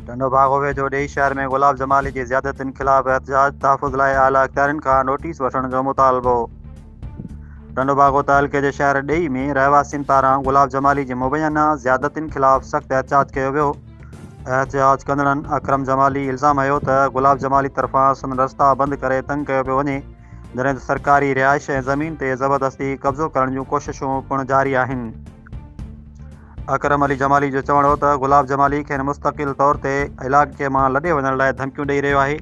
ٽنڊوباگو ويجهو ڏيئي شهر ۾ گلاب جمالي جي زيادتين خلاف احتجاج، تحفظ لاء اعليٰ اختيارين کان نوٽيس وٺڻ جو مطالبو. ٽنڊوباگو تعلقي جي شهر ڏيئي ۾ رهواسين پاران گلاب جمالي جي مبينا زيادتين خلاف سخت احتجاج ڪيو ويو. احتجاج ڪندڙن اڪرم جمالي الزام هنيو ته گلاب جمالي طرفان سندن رستا بند ڪري تنگ ڪيو پيو وڃي، جڏهن ته سرڪاري رهائش ۽ زمين تي زبردستي قبضو ڪرڻ جون ڪوششون پڻ جاري آهن. اڪرم علي جمالي جو چوڻ هو ته گلاب جمالي کين مستقل طور تي علائقي مان لڏي وڃڻ لاء ڌمڪيون ڏئي رهيو آهي،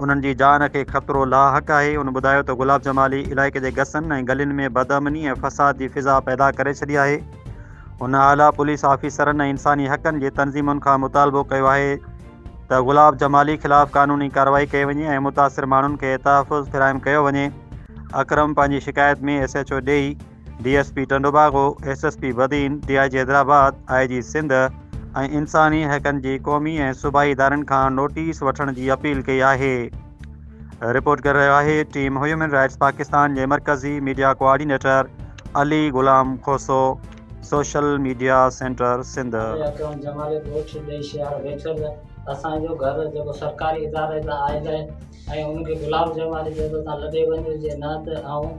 انهن جي جان کي خطرو لاحق آهي. هن ٻڌايو ته گلاب جمالي علائقي جي گسن ۽ گلين ۾ بدامني ۽ فساد جي فضا پيدا ڪري ڇڏي آهي. هن اعليٰ پوليس آفيسرن ۽ انساني حقن جي تنظيمن کان مطالبو ڪيو آهي ته گلاب جمالي خلاف قانوني ڪارروائي ڪئي وڃي ۽ متاثر ماڻهن کي تحفظ فراهم ڪيو وڃي. اڪرم پنهنجي شڪايت ۾ ايس ايڇ او ڏيئي D S P Tando Bago, S S P Badin, D I G Hyderabad, I G Sindh ۽ انساني حقن جي قومي ۽ صوبائي ادارن کان نوٽيس وٺڻ جي اپيل ڪئي آهي. رپورٽ ڪري رهيو آهي ٽيم هيومن رائٽس پاڪستان جي مرڪزي media coordinator Ali Ghulam Khoso, social media centre Sindh. Akram Jamali ڳوٺ ڏيئي شهر ويٺل اسان جو گهر جيڪو سرڪاري اداري تان آيل آهي ۽ ان کي گلاب جمالي چيو ته تان لڏي وڃو جي نه ته آئون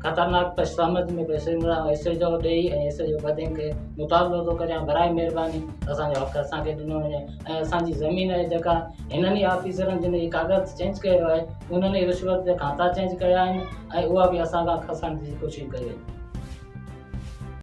خطرناڪ پسامد ۾ پئسي ۾ ايس ايچ او ڏئي ۽ ايس ايچ او بدين کي مطالبو ٿو ڪريان برائي مهرباني اسان جو حق اسان کي ڏنو وڃي ۽ اسان جي زمين آهي جيڪا هنن ئي آفيسرن جن هي ڪاغذ چينج ڪيو آهي انهن ئي رشوت جا کاتا چينج ڪيا آهن ۽ اها به اسان کان کسڻ جي ڪوشش ڪئي وڃي.